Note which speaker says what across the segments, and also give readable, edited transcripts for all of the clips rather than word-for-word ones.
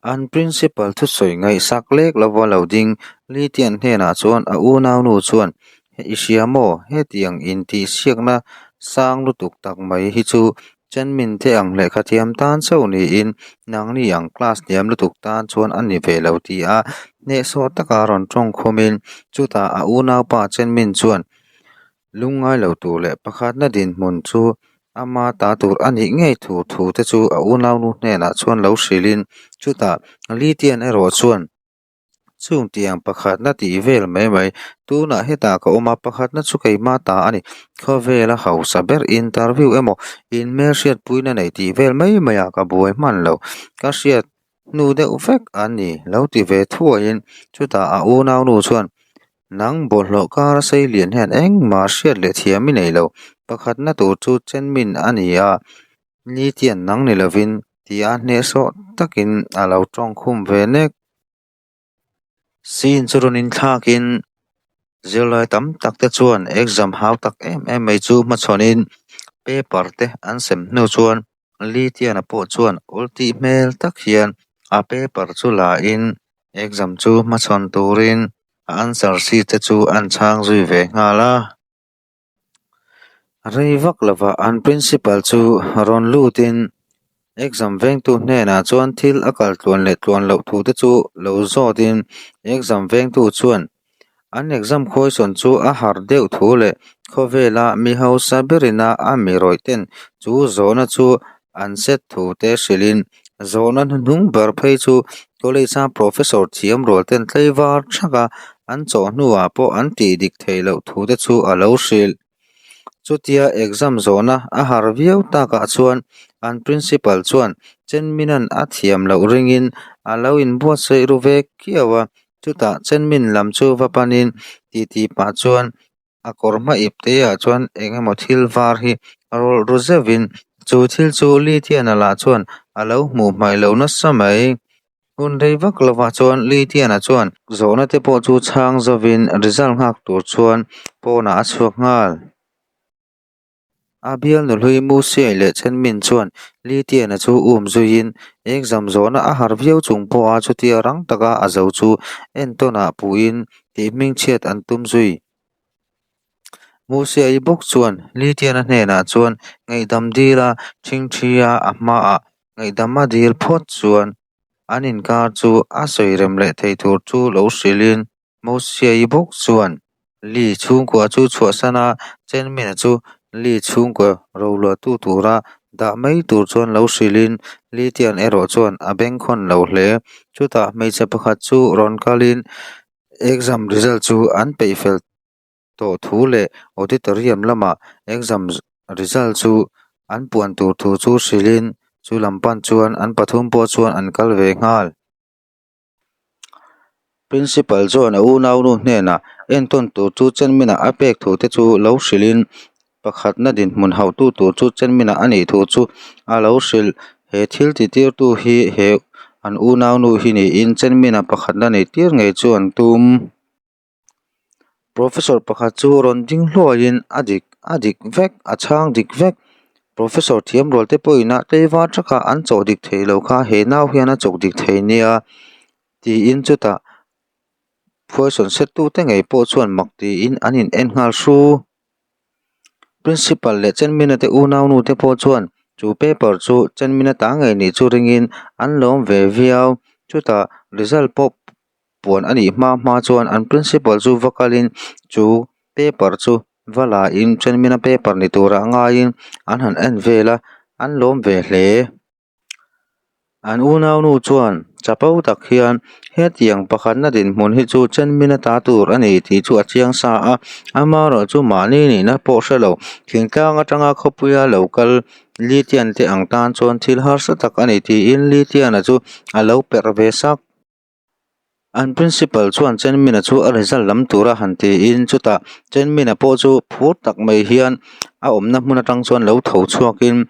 Speaker 1: An principal thusawi ngaihsak lek lova lo ding Litian hnenah chuan a unaunu chuan, I hria maw? Hetiang intihsiakna sang lutuk tak mai hi chu Chenmin te ang lehkhathiam tan chauh niin nangni ang class hniam lutuk tan chuan a ni ve lo ti a hnehsawh taka rawn tawng khumin chutah a unaupa Chenmin chuan Lungngai lo tur leh pakhatna dinhmun chu ama ta tur a nih ngei thu thu te chu a unaunu hnenah chuan lo hrilhin chutah Litian erawh chuan chung tiang pakhatna tih vel mai mai tunah hetah ka awm a pakhatna chu keima ta a ni khawvela hausa ber interview emaw inhmelhriatpuina nei tih vel mai maiah ka buai hman lo ka hriat hnu deuh vek a ni lo ti ve thuaiin chutah a unaunu chuan Nang bawlhhlawh kara sei lian hian engmah hriat leh thiam i nei lo. Pakhatna tur chu Chenmin a ni a, Nitian nang ni lovin tia hnehsawh takin a lo tawngkhum ve nek. Scene chu rawn inthlakin zirlai tam tak te chuan exam hau tak em em mai chu hmachhawnin paper te an sem hnu chuan Litiana pawh chuan awl tih hmel tak hian a paper chu la in exam chu hmachhawn turin a answer sheet te chu an chhang zui ve nghal a. Rei vak lovah an principal chu rawn lutin exam vengtu hnenah chuan thil a kal tluan leh tluan loh thu te chu lo zawtin exam vengtu chuan An exam question chu a har deuh thu leh khawvela mi hausa berina a mi rawih ten chu zawhna chu an set thu te hrilhin zawhna hnuhnung ber phei chu college a professor thiam rual ten tlaivar thaka an chawh hnuah pawh an tih dik theih loh thu te chu a lo hrilh. Chutia exam zawhna a har viau takah chuan an principal chuan Chenminan a thiam loh ringin a lo inbuatsaih ru ve kiau a, chutah Chenmin lam chu va panin titi pah chuan a kawr hma ip te ah chuan eng emaw thil var hi a rawlh ru zeuhin chu thil chu Litiana lah chuan a lo hmuh hmaih loh nasa mai. Hun rei vak lovah chuan Litiana chuan zawhna te pawh chu chhang zovin result nghak tur chuan pawnah a chhuak nghal. A bialnu hlui Musiai leh Chenmin chuan Litiana chu um zuiin exam zawhna a har viau chung pawha chutia rang taka a zo chu entawnah puhin tih hmingchhiat an tum zui. Musiai bawk chuan Litiana hnenah chuan ngaihdam dila ṭhingṭhia a hmaah Ngaihdam a dil phawt chuan an inkar chu a sawi rem leh thei tur chu lo hrilhin Mosiai bawk chuan Li chhungkua chu chhuahsan a, Chenmina chu Li chhungkua roluahtu tura dah mai tur chuan lo hrilhin Li Tian erawh chuan a bengkhawn lo hle. Chutah hmeichhe pakhat chu rawn kalin exam result chu an peih fel tawh thu leh auditorium lamah exam result chu an puan tur thu chu hrilhin chu lam pan chuan an pathum pawh chuan an kal ve nghal. Principal chuan a unaunu hnenah entawn tur chu Chenminah a pek thu te chu lo hrilhin pakhatna dinhmun hauhtu tur chu Chenminah a nih thu chu a lo hrilh. He thil titirtu hi he an unaunu hi niin Chenminah pakhatna nei tir ngei chu an tum. Professor pakhat chu rawn ding hluaiin a dik a dik vek a chhang dik vek professor thiam rual te pawhin a tleivar thaka an chawh dik theih loh kha he nau hian a chawk dik thei nia tiin chutah question set tu te ngei pawh chuan mak tiin an in en nghal hru. Principal leh Chenmina te unaunu te pawh chuan chu paper chu Chenmina ta ngei nih chu ringin an lawm ve viau chutah result pawh puan a nih hma hma chuan an principal chu va kalin chu paper chu va la in Chenmina paper ni turah ngaiin an han en vel a an lawm ve hle. An unaunu chuan chapo tak hian hetiang pakhatna dinhmun hi chu Chenmina ta tur a ni tih chu a chiang sa a amaherawhchu mahni nihna pawh hre lo thingtlang atanga khawpuia lo kal Litian te ang tan chuan thil harsa tak a ni tiin Litiana chu a lo perh ve sak. An principal chuan Chenmina chu a result lam tura han tiin chutah Chenmina pawh chu phur tak mai hian a awmna hmun atang chuan lo tho chhuakin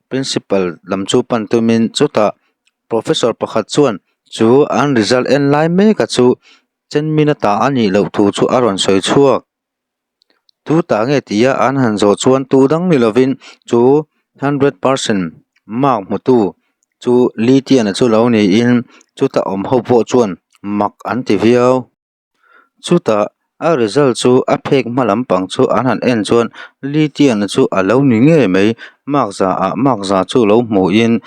Speaker 1: principal lam chu pan tumin chutah professor pakhat chuan chu an result en lai mek a chu Chenmina ta a nih loh thu chu a rawn sawi chhuak. Tu tah nge tia an han zawh chuan tu dang ni lovin chu hundred percent mark hmutu. chu Litiana chu lo niin chuta awm ho pawh chuan mak an ti viau. Chutah a result chu a phek hma lampang chu an han en chuan Litiana chu a lo ni ngei mai mark za ah mark za chu lo hmuhin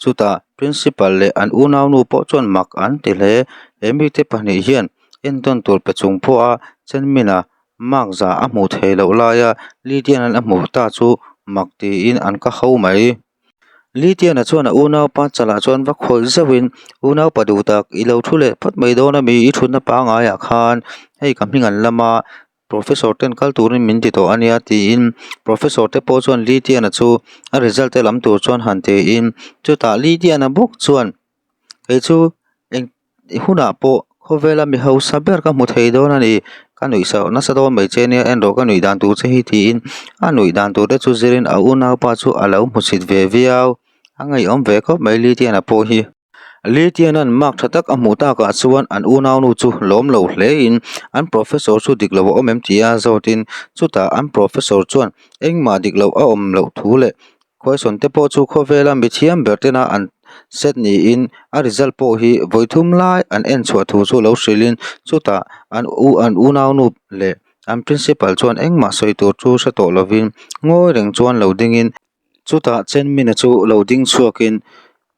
Speaker 1: chutah principal leh an unaunu pawh chuan mak an ti hle he mite pahnih hian entawn tur pe chung pawha Chenmina mark za a hmuh theih loh laia Litiana a hmuh ta chu mak tiin an ka ho mai. Litiana chuan a unaupa chalah chuan va khawih zauhin unaupa duh tak i lo thu leh phawt mai dawn a mi i thutna pangaiah khan hei ka hming an lam a professor ten kal turin min ti tawh a nia tiin professor te pawh chuan Litiana chu a result te lam tur chuan han tiin chutah Litiana bawk chuan kei chu eng hunah pawh khawvela mi hausa ber ka hmu thei dawn a ni ka nuih sauh nasa dawn mai che nia en rawh ka nuih dan tur che hi tiin a nuih dan tur te chu zirin a unaupa chu a lo hmusit ve viau a ngaihawm ve khawp mai Litiana pawh hi. Litiana'n mark tha tak a hmuh takah chuan an unaunu chu lawm lo hlein an professor chu dik lo a awm em tia zawtin chutah an professor chuan engmah dik loh a awm loh thu leh Question te pawh chu khawvela mi thiam ber tena an set niin a result pawh hi vawi thum lai an en chhuah thu chu lo hrilhin chutah an u an unaunu leh an principal chuan engmah sawi tur chu hre tawh lovin ngawi reng chuan lo dingin chutah Chenmina chu lo ding chhuakin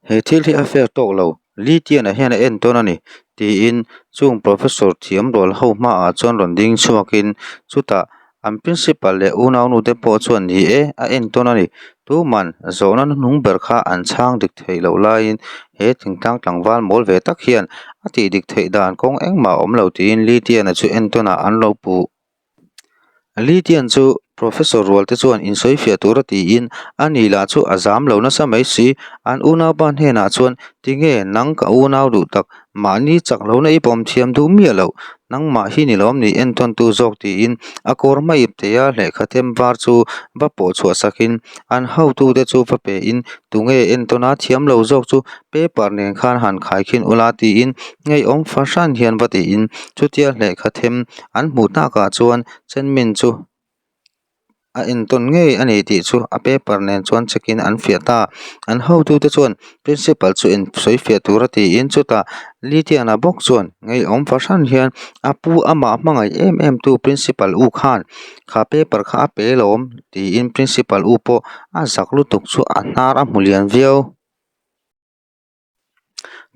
Speaker 1: He thil hi a fair tawk lo, Litiana hian a en tawn a ni, tiin chung professor thiam rual ho hmaah chuan rawn ding chhuakin chutah an principal leh unaunu te pawh chuan ni e, a en tawn a ni. Tuman zawhna hnuhnung ber kha an chhang dik theih loh laiin he thingtlang tlangval mawl ve tak hian a tih dik theih dan kawng engmah a awm lo tiin Litiana chu en tawnah an lo puh. Litian chu Professor rual te chuan insawi fiah tur a tiin a ni lah chu a zam lo nasa mai si. An unaupa hnenah chuan tinge nang ka unau duh tak mahni chak lohna i pawm thiam duh miah loh nangmah hi ni lawm ni entawn tu zawk tiin a kawr hma ip thei a lehkha them var chu va pawh chhuah sakin an hotute chu va pe in tunge entawn a thiam lo zawk chu paper nen khan han khaikhin ula tiin ngeiawm fahran hian va tiin chutia lehkha them An hmuh takah chuan Chenmin chu a entawn ngei a ni tih chu a paper nen chuan check in an fiah ta. An hotute chuan principal chu in sawi fiah tur a tiin chutah Litiana bawk chuan ngeiawm fahran hian a pu amah hmangaih em em tu principal u khan kha paper kha a pe lawm tiin principal u pawh a zak lutuk chu a hnar a hmu lian viau.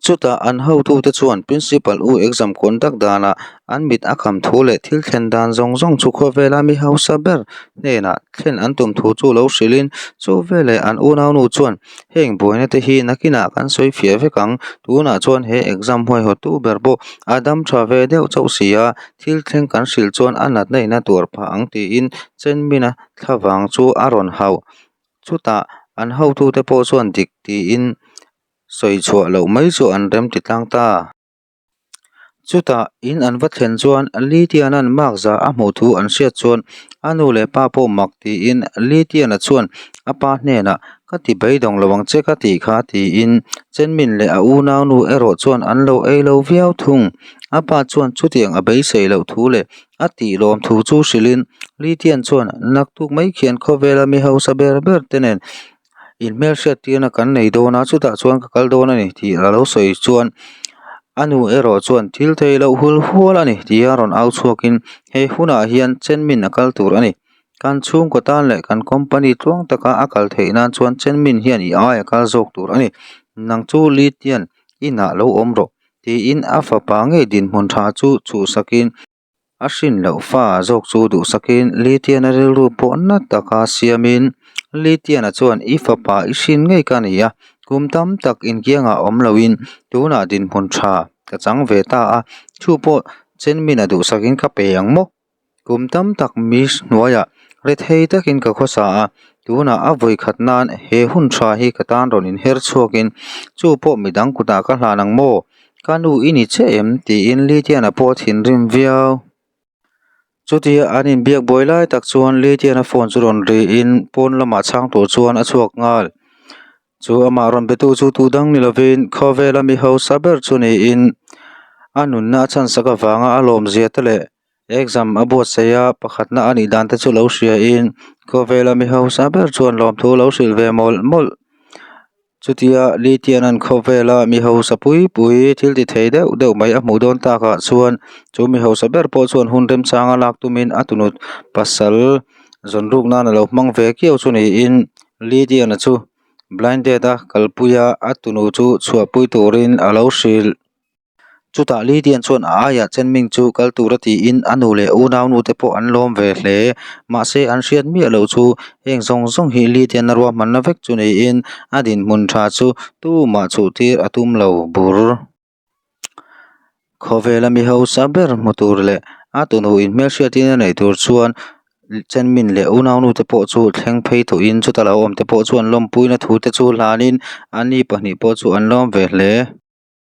Speaker 1: Chutah an hotute chuan Principal U exam conduct danah an mit a kham thu leh thil thlen dan zawng zawng chu khawvela mi hausa ber hnenah thlen an tum thu chu lo hrilhin chu veleh an unaunu chuan heng buaina te hi nakinah kan sawi fiah vek ang tunah chuan he exam huaihawttu ber pawh a dam tha ve deuh chauh si a thil thleng kan hrilh chuan a natna in a tuar phah ang tiin Chenmina thlavang chu a rawn hauh. Chutah an hotute pawh chuan dik tiin sawi chhuah loh mai chu an rem ti tlang ta. Chutah in an va thlen chuan Litiana'n mark za a hmuh thu an hriat chuan a nu leh pa pawh mak tiin Litiana chuan a pa hnenah ka ti beidawng lo ang che ka tih kha tiin Chenmin leh a unaunu erawh chuan an lo ei lo viau thung. A pa chuan chutiang a beisei loh thu leh A tih lawm thu chu hrilhin Litian chuan naktuk mai khian khawvela mi hausa ber ber te nen inhmelhriat tirna kan nei dawn a, chutah chuan ka kal dawn a ni tih a lo sawi chuan a nu erawh chuan thil thei loh hul hual a ni tia rawn au chhuakin he hunah hian Chenmin a kal tur a ni. Kan chhungkaw tan leh kan company tluang taka a kal theih nan chuan Chenmin hian i aia kal zawk tur a ni. Nang chu Litian inah lo awm rawh. Tiin a fapa ngei dinhmun tha chu chhuhsakin a hrin loh fa zawk chu duhsakin Litiana rilru pawh na taka siamin Litiana chuan i fapa i hrin ngei ka ni a, kum tam tak inkiangah awm loin tunah dinhmun tha ka chang ve ta a, chu pawh Chenmina duhsakin ka pe ang maw? Kum tam tak mi hnuaiah rethei takin ka khawsa a, tunah a vawi khat nan he hun tha hi ka tan rawn inher chhuakin chu pawh midang kutah ka hlan ang maw? Ka nu i ni che em? tiin Litiana pawh a thinrim viau. Chutia an inbiak buai lai tak chuan Litiana phone chu rawn riin pawn lamah chhang tur chuan a chhuak nghal. Chu amah rawn betu chu tu dang ni lovin khawvela mi hausa ber chu niin a nunna a chhansak avanga a lawmzia te leh Exam a buatsaih a, pakhatna a nih dan te chu lo hria in khawvela mi hausa ber chuan lawmthu lo hrilh ve mawlh mawlh. Chutia Li Tian-a'n khawvela mi hausa pui pui thil ti thei deuh deuh mai a hmuh dawn takah chuan chu mi hausa ber pawh chuan hun remchanga lak tumin a tunut pasal zawn ruk nan a lo hmang ve kiau chu niin Li Tian-a chu blind date a kalpui a, a tunu chu chhuahpui turin a lo hrilh. Chutah Li Tian chuan a aiah Chen Ming chu kal tura tiin a nu leh unaunu te pawh an lawm ve hle. Mahse an hriat miah loh chu heng zawng zawng hi Li Tian a ruahmanna vek chu niin a dinhmun tha chu tumah chhuhtir a tum lo bur. Khawvela mi hausa ber hmu tur leh a tunu inhmelhriatin a neih tur chuan Chen Min leh unaunu te pawh chu thleng phei tawhin chuta lo awm te pawh chuan lawmpuina thu te chu hlanin ani pahnih pawh chu an lawm ve hle.